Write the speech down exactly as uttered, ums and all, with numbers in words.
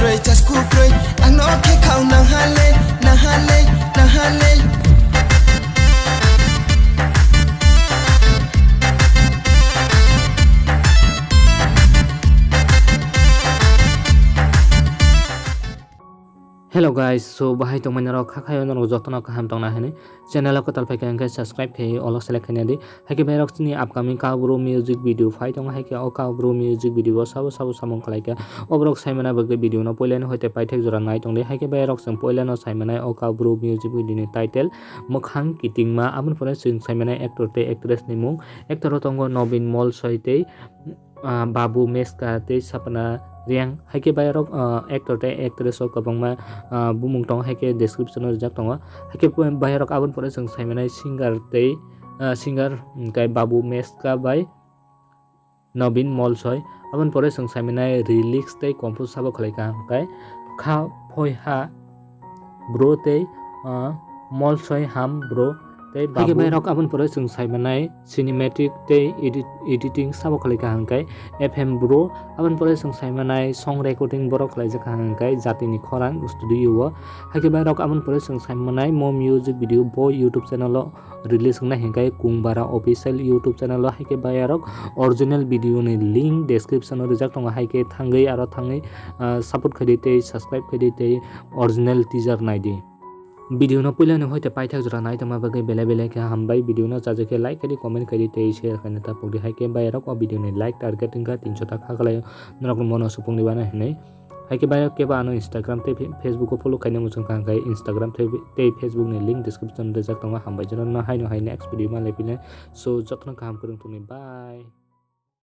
Roi chasku kroi, ano khe khao nahale, nahale, nahale. Hello guys, so bahai tongmani rok kha khayo norok jotono kaham tongna hini channel o kwtal phaikha hwnkhe subscribe khai olok select khaina di. Haikhe bairok chini upcoming Kaubru music video phai tongo, haikhe o Kaubru music video o sabo sabo samung khlaikha. Oborok saimana bagwi video no puilani hoite paithak jora nai tongdi. Haikhe bairok chwng puilano saimanai o Kaubru music video ni title Mwkhang Kitingma, aboni pore chwng saimanai actor tei actress ni mung. Actor o tongo Nobin Molsoi tei ah, Babu Meska tei Sapna Reang. Haikhe bairok, ah, actor tei actress rok kwbangma, ah, bumung tongo, haikhe description o rijak tongo. Haikhe bairok aboni pore chwng saimanai singer tei, ah, singer hwnkhe Babu Meska bai Nobin Molsoi. Aboni pore chwng saimanai lyrics tei compose sabo khlaikha hwnkhe Kha Phoiha bro tei, ah, Molsoi Ham bro tei Haikhe Babu. Bairok aboni pore chwng saimanai cinematic tei edit-, editing sabo khlaikha hwnkhe F M bro. Aboni pore chwng saimanai song recording borok khlaijakha hwnkhe Jatini Khorang studio o. Haikhe bairok aboni pore chwng saimanai mo music video bo YouTube channel o release wngnai hwnkhe Kungbara Official YouTube channel o. Haikhe bairok original video ni link description o rijak tongo, haikhe thangwi aro thangwi, ah, support khaidi tei subscribe khaidi tei original teaser naidi. Video no puilani hoite paithak jora nai tongma bagwi belai belai khe hambai. Video no chajak khe like khaidi, comment khaidi tei share khaina ta pokdi. Haikhe bairok o video ni like target wngkha tinso ta kha khlai norok mono supungni bana hinwi. Haikhe bairok kebo ano Instagram tei Fe-, Facebook o follow khaina muchung kha hwnkhe Instagram tei, tei Facebook ni link description rijak tongo. Hambai jotono haino hai next video ma lai phinai. So jotono kaham kwrwng tongni, bye.